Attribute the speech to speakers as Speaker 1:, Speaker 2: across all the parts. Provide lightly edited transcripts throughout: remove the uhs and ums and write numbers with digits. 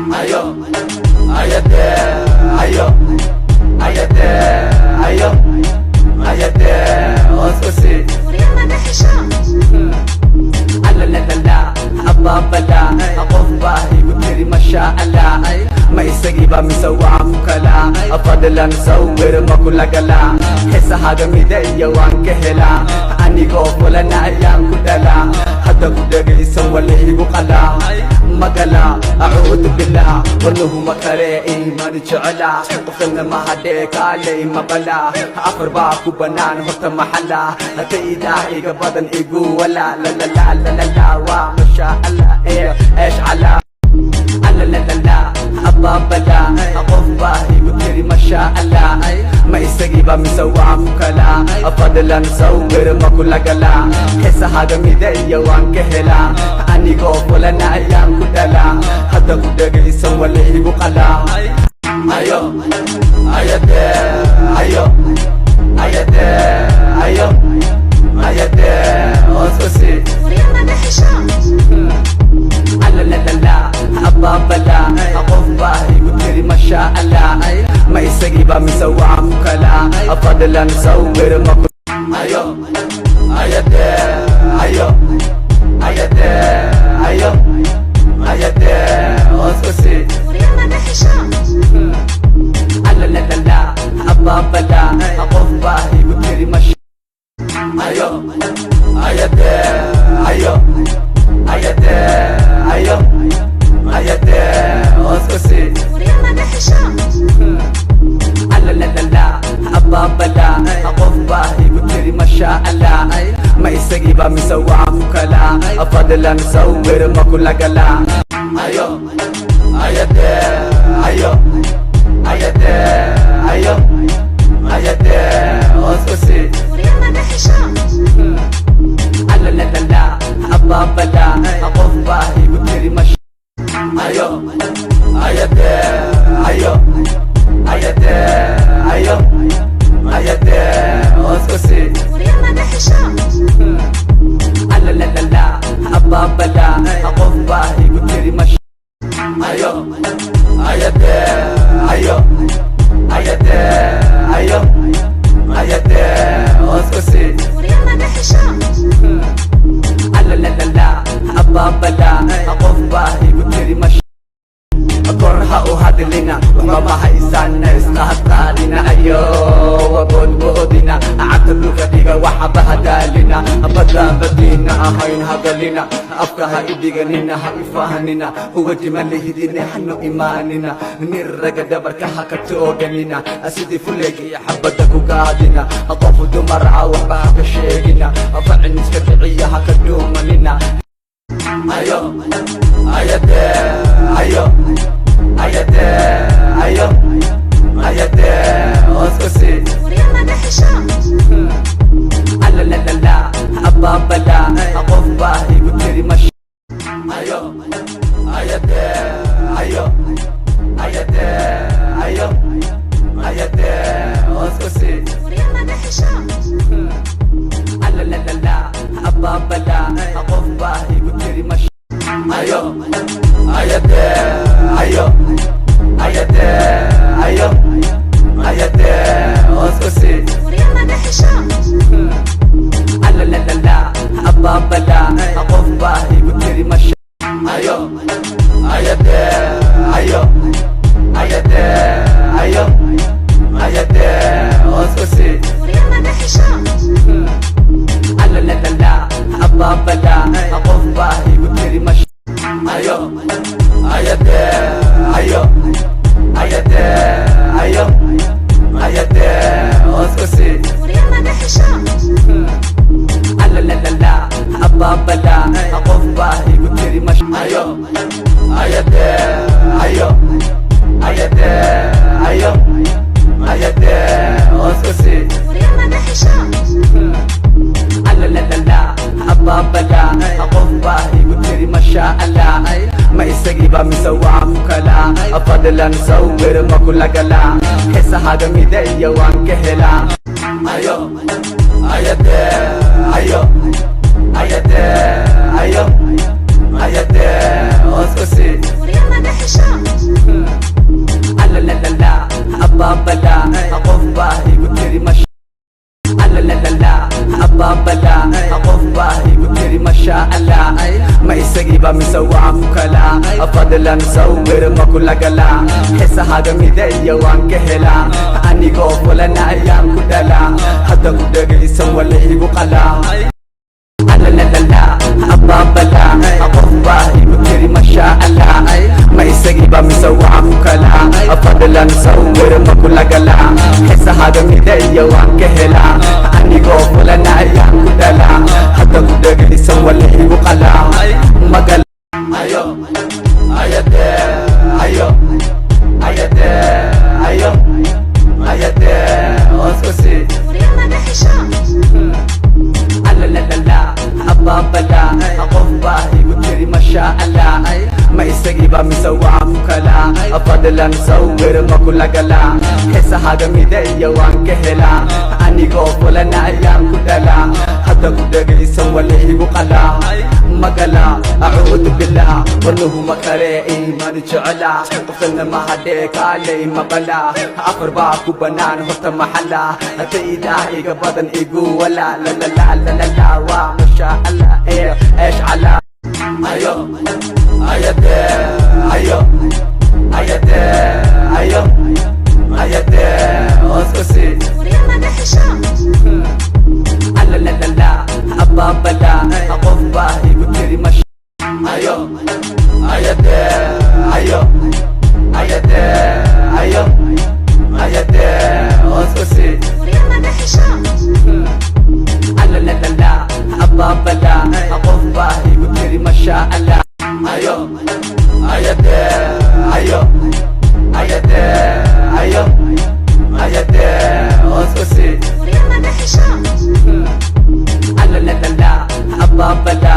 Speaker 1: Ayo, ayade, ayo, ayade, ayo, ayade, hoos u sii. Alalalala, abaabala, qof baa igu tiri masha Allah. Ma isagiiba mise waa ku kala? Fadlan sawir ma kula galaa? Xiisahaaga mideeya waan ka helaa. Anigoo fulana ayaan ku dhalaa. Hadda ku dhegaysan wala igu qalaa magala. Acuudu billah, wadnuhu ma kale iman jecela. Qofkana ma hadhee kaalay maqala. Afar baa ku bannaan horta maxalla. Hataydaa iga badan igu wala lalala waa masha Allah ee eesh calaa. Alalalala, abaabala, qof baa igu tiri masha Allah. Ma isagiiba mise waa ku kala? Fadlan sawir ma kula galaa? Xiisahaaga mideeya waan ka helaa. Anigoo fulana ayaan ku dhalaa. Hadda ku dhegaysan wala igu qalaa. Ayo, ayade, ayo, ayade, ayo, ayade, hoos u sii. Alalalala, abaabala, qof baa igu tiri masha Allah. Ma isagiiba mise waa ku kala? Fadlan sawir ma ku. Ayo, ayade, ayo, ayade, ayo, ayade, hoos u sii. Alalalala, abaabala, qof baa igu tiri masha. Ayo, ayade, ayo, ayade, ayo, ayade, hoos u sii. Alalalala, abaabala, qof baa igu tiri masha Allah. Ma isagiiba mise waa ku kala? Fadlan sawir ma kula galaa? Ayo, ayade, ayo, ayade, ayo, ayade, hoos u sii. Alalalala, abaabala, qof baa igu tiri masha. Ayo, ayade, ayo, ayade, ayo, ayade, hoos u sii. Alalalala, abaabala, qof baa igu tiri masha. Ayo, ayade, ayo, ayade, ayo, ayade, hoos u sii. Alalalala, abaabala, qof baa igu tiri masha. Kor ha u hadlina, waxba ma haysana, isqaadqaadina. Ayo, waboodboodina, cagta dhulka dhiga, waxba hadaalina. Badaan badiina ahayn hadalina. Afka ha idhiganina, ha ifahanina. Huwaji ma lihidine, hano imaanina. Nin raga dhabarka ha ka tooganina. Sidii fuleegii xabadda ku gaadina. Qof dumar ah waxba ha ka sheegina. Facin iska dhiciya, ha ka dhuumanina. Ayo, ayade, ayo, ayade, ayo, ayade, hoos u sii. Alalalala, abaabala, qof baa igu tiri masha. Ayo, ayade, ayo, ayade, ayo, ayade, hoos u sii. Alalalala, abaabala, qof baa igu tiri masha. Ayo, ayade, ayo, ayade, ayo, ayade, hoos u sii. Alalalala, abaabala, qof baa igu tiri masha. Ayo, ayade, ayo, ayade, ayo, ayade, hoos u sii. Alalalala, abaabala, qof baa igu tiri masha. Ayo, ayade, ayo, ayade, ayo, ayade, hoos u sii. Alalalala, abaabala, qof baa igu tiri masha. Ayo, ayade, ayo, ayade, ayo, ayade, hoos u sii. Alalalala, abaabala, qof baa igu tiri masha Allah. Ma isagiiba mise waa ku kala? Fadlan sawir ma kula galaa? Xiisahaaga mideeya waan ka helaa. Ayo, ayade, ayo, ayade, ayo, ayade, hoos u sii. Sawir ma kula galaa? Xiisahaaga mideeya waan ka helaa. Anigoo fulana ayaan ku dhalaa. Hadda ku dhegaysan, wala igu qalaa. Alalalala, abaabala, qof baa igu tiri masha Allah. Ma isagiiba mise waa ku kalaa? Fadlan sawir ma kula galaa? Xiisahaaga mideeya waan ka helaa. Anigoo fulana ayaan ku dhalaa. Hadda ku dhegaysan, wala igu qalaa. Magal ayo ayade ayo ayade ayo ayade oskusi. Alalalala, abaabala, qof baa igu tiri masha Allah. Ma isagiiba mise waa ku kalaa? Fadlan sawir ma kula galaa? Xiisahaaga mideeya waan ka helaa. Anigoo fulana ayaan ku dhalaa. Hadda ku dhegaysan, wala igu qalaa. Magala acuudu billah, warnuhu ma kale iimaan jecela. Qofkana ma hadhee, kaalay maqala. Afar baa ku banaan horta maxala. Taydaa iga badan igu wala lalala waa masha Allah ee eesh cala ayo ayade ayo ayade ayo ayade oskusi. Alalalala, abaabala, qof baa igu tiri mash ayo ayade ayo ayade ayo ayade oskusi. Alalalala, abaabala, qof baa igu tiri masha Allah. Ayo ayade ayo ayade ayo ayade oskusi. Alalalala, abaabala,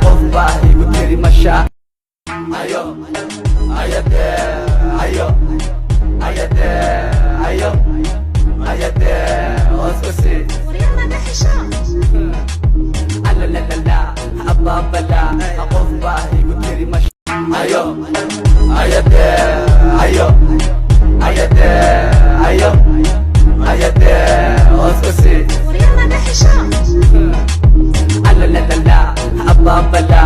Speaker 1: qof baa igu tiri masha ayo ayade ayo ayade ayo ayade oskusi. Alalalala, abaabala, qof baa igu tiri mash ayo ayade ayo ayade ayo ayade oskusi. Alalalala, abaabala,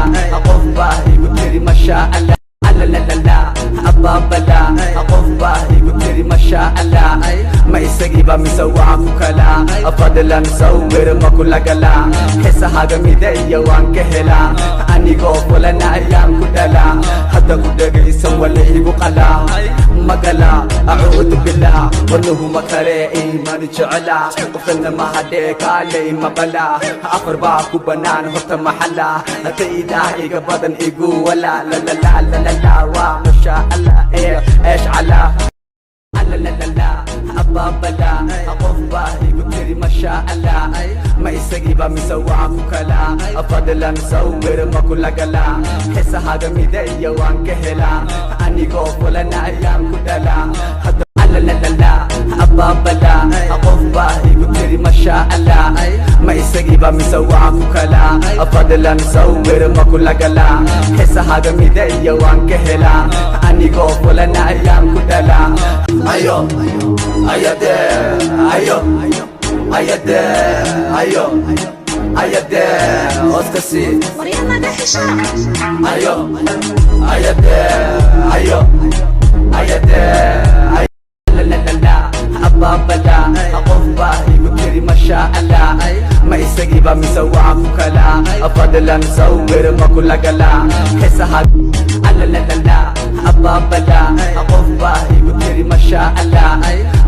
Speaker 1: qof baa igu tiri masha Allah. Alalalala, abaabala, qof baa igu tiri masha Allah. Ma isagiiba mise waa ku kalaa? Fadlan sawir ma kula galaa? Xiisahaaga mideeya waan ka helaa. Anigoo fulana ayaan ku dhalaa. Hadda ku dhegaysan, wala igu qalaa. Magala acuudu billah, warnuhu ma kale iimaan jecela. Qofkana ma hadhee, kaalay maqala. Afar baa ku banaan horta maxala. Taydaa iga badan igu wala lalala waa masha Allah ee eesh cala. Alalalala, abaabala, qof baa igu tiri masha Allah. Ma isagiiba mise waa ku kalaa? Fadlan sawir ma kula galaa? Xiisahaaga mideeya waan ka helaa. Anigoo fulana ayaan ku dhalaa. Alalalala, abaabala, qof baa igu tiri masha Allah. Ma isagiiba mise waa ku kalaa? Fadlan sawir ma kula galaa? Xiisahaaga mideeya waan ka helaa. Anigoo fulana ayaan ku dhalaa. Ayo ayade ayo ayade ayo ayade oskasi. Ayo ayade ayo ayade. Lalalala, abaabala, qof baa igu tiri masha Allah. Ma isagiiba mise waa ku kalaa? Fadlan sawir ma kula galaa? Xiisaha alalalala, abaabala, qof baa igu tiri masha Allah.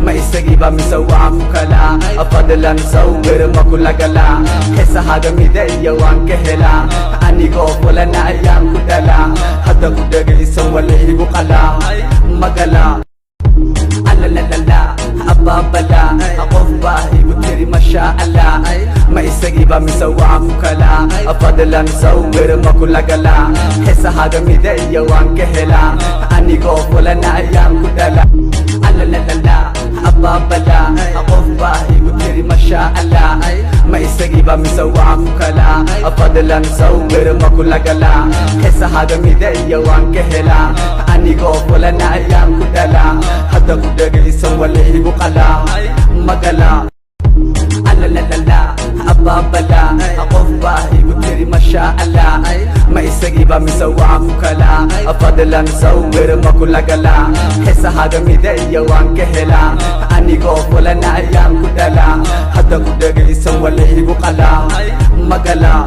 Speaker 1: Ma isagiiba mise waa ku kalaa? Fadlan sawir ma kula galaa? Xiisahaaga mideeya waan ka helaa. Anigoo fulana ayaan ku dhalaa. Hadda ku dhegaysan, wala igu qalaa. Magala alalalala, abaabala, qof baa igu tiri masha Allah. Ma isagiiba mise waa ku kalaa? Fadlan sawir ma kula galaa? Xiisahaaga mideeya waan ka helaa. Anigoo fulana ayaan ku dhalaa. Alalalala, abaabala, qof baa igu tiri masha Allah. Ma isagiiba mise waa ku kalaa? Fadlan sawir ma kula galaa? Xiisahaaga mideeya waan ka helaa. Anigoo fulana ayaan ku dhalaa. Hadda ku dhegaysan, wala igu qalaa. Magala alalalala. Abaabala, qof baa igu tiri masha Allah. Ma isagiiba mise waa ku kala? Fadlan sawir ma kula galaa? Xiisahaaga mideeya waan ka helaa. Anigoo fulana ayaan ku dhalaa. Hadda ku dhegaysan, wala igu qalaa magala.